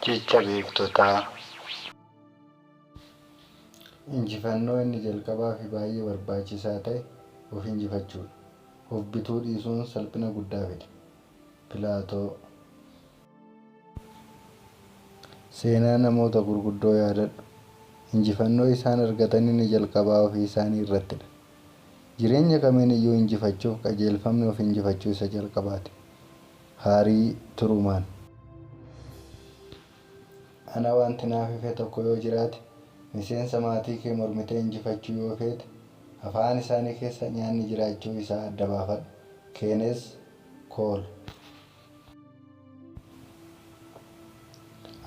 Jecha beektotaa. Injifannoo inni jalqabaa fi baay'ee barbaachisaa ta'e of injifachuudha. Of bituu dhiisuun salphina guddaa fida. Pilaatoo. Seenaa namoota gurguddoo yaadadhu. Injifannoo isaan argatan inni jalqabaa ofii isaanii irrattidha. Jireenya kamiin iyyuu injifachuuf qajeelfamni of injifachuu isa jalqabaati. Haarii Turuumaan. Ana wanti naaf ife tokko yoo jiraate, miseensa maatii kee mormitee injifachuu yoo feete, afaan isaanii keessa nyaanni jiraachuu isaa adda baafadhu. Keenes Kool.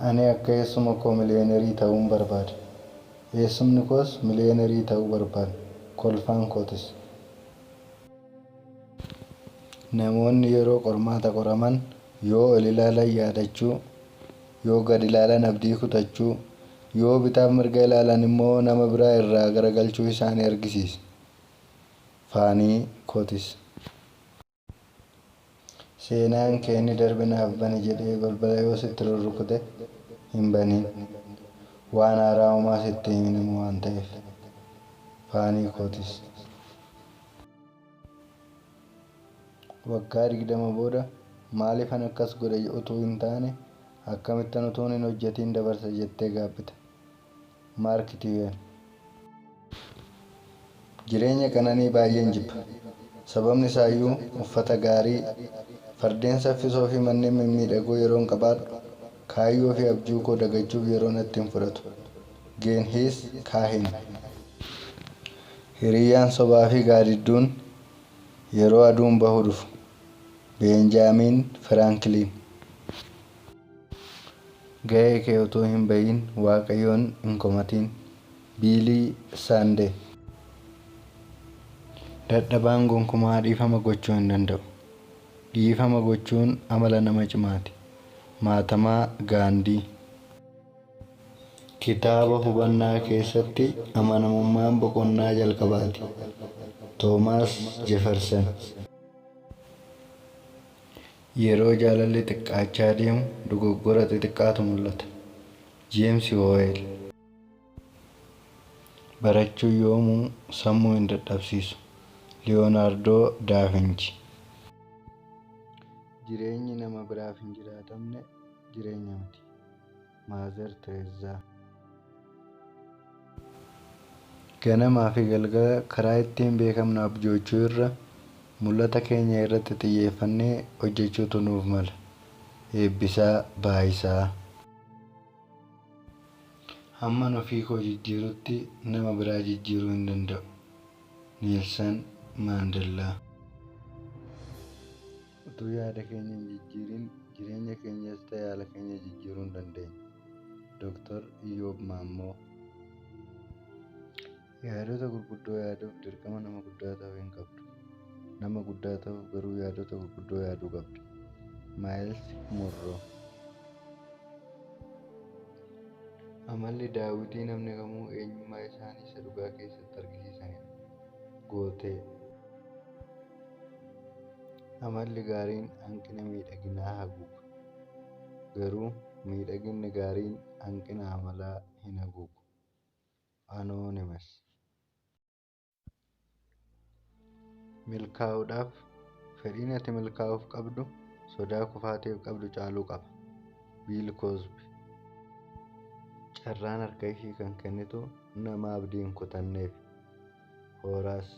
Ani akka eessuma koo miliyoonerii ta'uun barbaada. Eessumni koos miliyoonerii ta'uu barbaada. Kolfaan kootis. Namoonni yeroo qormaata qoraman yoo ol ilaalan yaadachuu, yoo gad ilaalan abdii kutachuu, yoo bitaaf mirga ilaalan immoo nama biraa irraa garagalchuu isaanii argisiisa. Faanii Kootis. Seenaan kee inni darbe naaf bani jedhee balbala yoo sitti rurrukute hin banin. Waan haaraa homaa sitti hin himu waan ta'eef. Faanii Kootis. Waggaa 20 booda maaliifan akkas godhe utuu hin taane akkamittan utuun hin hojjetiin dabarse jettee gaabbita. Maark Tiween. Jireenya qananii baay'een jibba. Sababni isaayyuu uffata gaarii, fardeen saffisoo fi manneen mimmiidhagoo yeroon qabaadhu kaayyoo fi abjuu koo dagachuuf yeroo natti hin fudhatu. Geenhiis Kaahin. Hiriyyaan sobaa fi gaadidduun yeroo aduun bahu dhufu. Beenjaamiin Firaankiliin. Ga'ee kee utuu hin ba'iin Waaqayyoon hin komatiin. Biilii Saandee. Dadhabaan gonkumaa dhiifama gochuu hin danda'u. Dhiifama gochuun amala nama cimaati. Maatamaa Gaandii. Kitaaba hubannaa keessatti amanamummaan boqonnaa jalqabaati. Toomaas Jefersen. Yeroo jaalalli xiqqaachaa deemu dogoggora xixiqqaatu mul'ata. Jeemsi Hoo'eel. Barachuun yoomuu sammuu hin dadhabsiisu. Liyonaardoo Daavinchi. Jireenyi nama biraaf hin jiraatamne jireenya miti. Maazer Tireezzaa. Ganamaa fi galgala karaa ittiin beekamnu abjoochuu irra mul'ata keenya irratti xiyyeeffannee hojjechuutu nuuf mala. Eebbisaa Baayisaa. Hamman ofii koo jijjiirutti nama biraa jijjiiruu hin danda'u. Neelsan Maandellaa. Utuu yaada keenya hin jijjiirin jireenya keenyas ta'e haala keenya jijjiiruu hin dandeenyu. Dr. Iyyoob Maammoo. Yaadota gurguddoo yaaduuf dirqama nama guddaa ta'uu hin qabdu. Nama guddaa ta'uuf garuu yaadota gurguddoo yaaduu qabda. Maayils Monroo. Amalli daawwitii namni kamuu eenyummaa isaanii isa dhugaa keessatti argisiisanidha. Gootee. Amalli gaariin hanqina miidhaginaa haguuga. Garuu miidhaginni gaariin hanqina amalaa hin haguugu. Anonymous. Milkaa'uudhaaf fedhiin ati milkaa'uuf qabdu sodaa kufaatiif qabdu caaluu qaba. Biil Koosbi. Carraan harka ishii kan kennitu nama abdii hin kutanneefi. Hooraas.